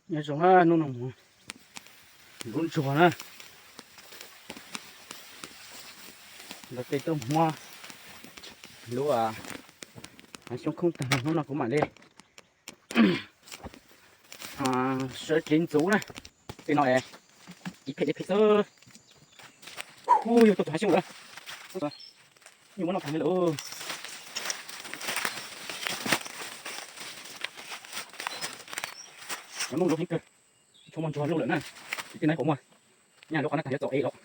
Nyob zoo na, hnub no mus lub ntsuag na, los tej tuaj muab lub xyoob khoob tag, hnub no kuv mam li sawv tsev ntxuv na. Tej no ib phem deb phem xwb, kuj yog tuaj tus hav xyoob lawm, yeej muab noj tag li lawm. Cov Hmoob zoo heev kawg, tsis tshua muaj ntsuag luaj lawm na, tsis tij nai puas muaj, nyaj lub qhov na tag yuav txaus ev los.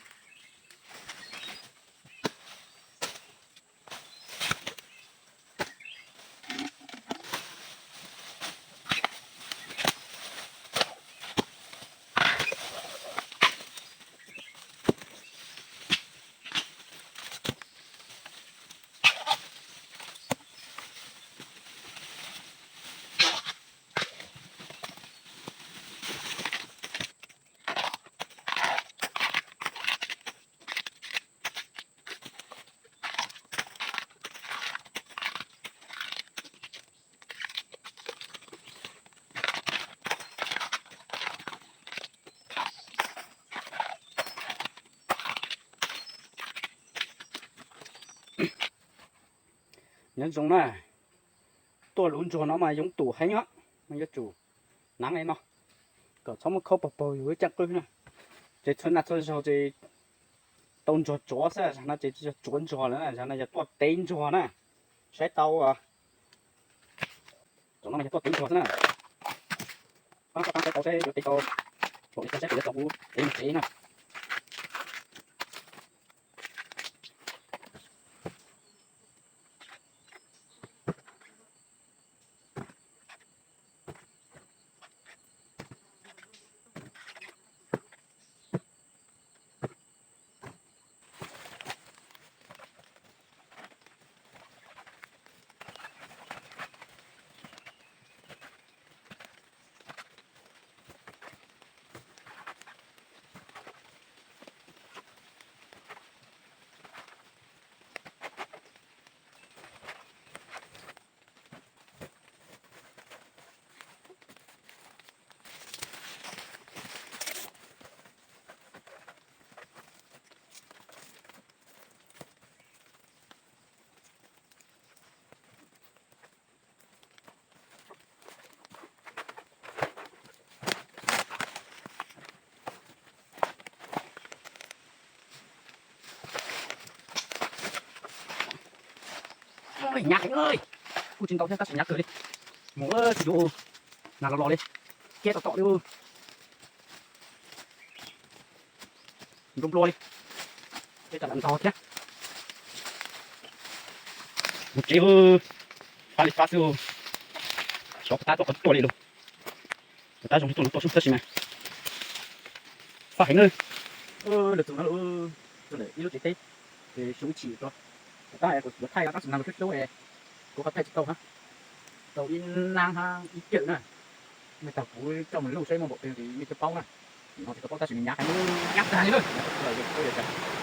Nyob zoo na, tuaj lub ntsuag no mas yoov tum heev os, mas yuav tsum hnav li no kom txhob muab khaub pag paug yus lub caj qwb na. Ces txhua nag txhua zaug ces tau ntsuag tsuav xwb, zaum no ces tsis yog tsuav ntsuag lawm, zaum no yog tuaj tev ntsuag na. Saib tau, zaum no mas yog tuaj tev ntsuag xwb na. Pab koj pab saib tau seb yuav tev tau, thaum ib txog seb puas yuav tau kuv ev mus tsev na. Hnyav heev, kuj tsis ntau thiab tab sis hnyav kawg li. Mus tsis yuav, nag los los li, kiab tom tom li. Nplua nplua li, tej tsam ntog thiab. Mus tsev, fab li fab xwb, xyov puas tab tuaj qhov tuaj li lawm. Puas tab zoo li tuaj no tuaj xwb tab sis mas fab heev na. Lawv txus no, txus ntawm ib lub tsev teb, ces xyoo ib tshim rau. Puas tab kuv yuav thaij tab sis mas kuv hlub hlub es kuv ho thaij tsis tau hab, tau ib nab hab ib cawm na. Mej taug kuv coj mus luj saib muaj npaum twg ces mej thiaj paub na. Nim no tsis tau paub tab sis nws hnyav heev, hnyav tag li lawm.